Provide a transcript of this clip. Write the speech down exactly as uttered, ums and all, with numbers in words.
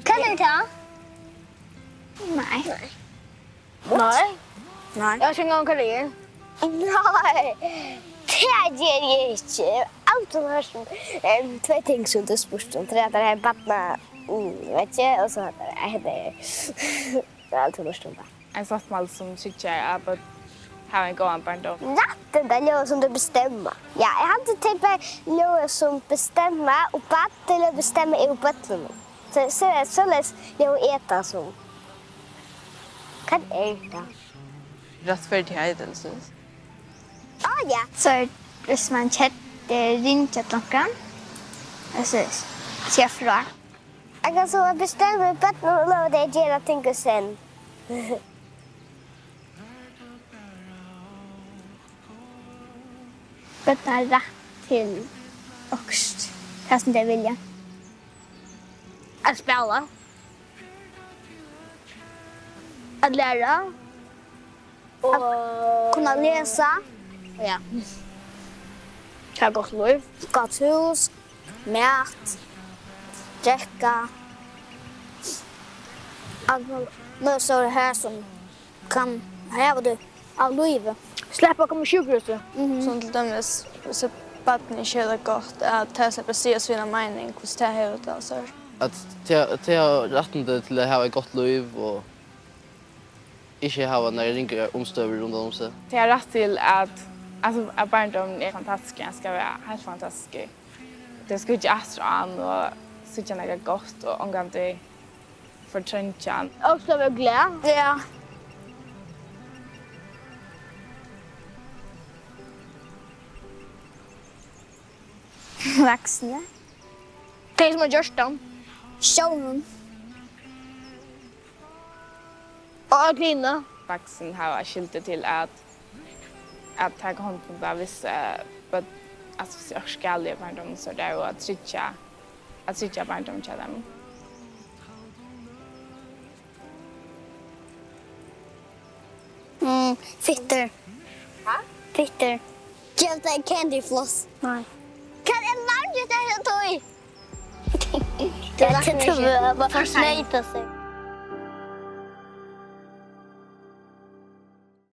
Hvat er tað? Nei. Nei. Nei. Eg veit ikki eingong hvat tað er. Nei, tað geri eg ikki. Eg havi aldrin hoyrt um, em, tvey ting sum tú spurdi um. Tað er at tað er barna-, mm, veit ikki, og so at tað er, hetta er, eg havi aldrin hoyrt um tað. Ein sáttmáli sum tryggjar at børn hava ein góðan barndóm. Rættindi ljóða sum tey bestemma. Ja, eg haldi, tey bara ljóða sum bestemma, og barn, tey ljóða bestemma yvir børnunum. So, so, soleiðis ljóðar tað sum. Hvat er tað? Rættferdigheit, ella soleiðis. Á, ja. So er, hvis man kjent, eh, ringja til onkran, og so siga frá. Eg kann so bestemma børnunum og lova tey at gera ting í senn. Børn hava rætt til okkurt, tað sum tey vilja. At spæla. At læra. Og at kunna lesa. Ja. Hava gott lív. Gott hús, mat, drekka. At møta her sum kann hava tað av lívi. Sleppa at koma í sjúkrahúsið. Mhm. Sum til dømis, hvis eitt barn ikki hevur tað gott, at tað sleppur at siga sína meining, hvussu tað hevur tað, so. At tað, tað hava rættindi til at hava eitt gott lív og ikki hava nakrar ringar umstøður rundan um seg. Tey hava rætt til at, altso, at barndómurin er fantastiskur, hann skal vera heilt fantastiskur. Tey skal hyggja aftur á hann og síggja nakað gott og ongantíð fortreingja hann. Og so vera glað. Ja. Vaksni. Tey sum hava gjørt tað. Sjálvum. Og øll hini. Vaksin hava skyldu til at, at taka hond um tað, hvis, eh, børn, altso, hvis tað er okkurt galið í barndóminum, so er tað jo at tryggja, at tryggja barndómin hjá teimum. Mm, fittur. Ha? Fittur. Gev tær candy floss. Nei. Hvat er navnið hjá tí? Tað er tað, tað er tað, tað er tað, tað er tað.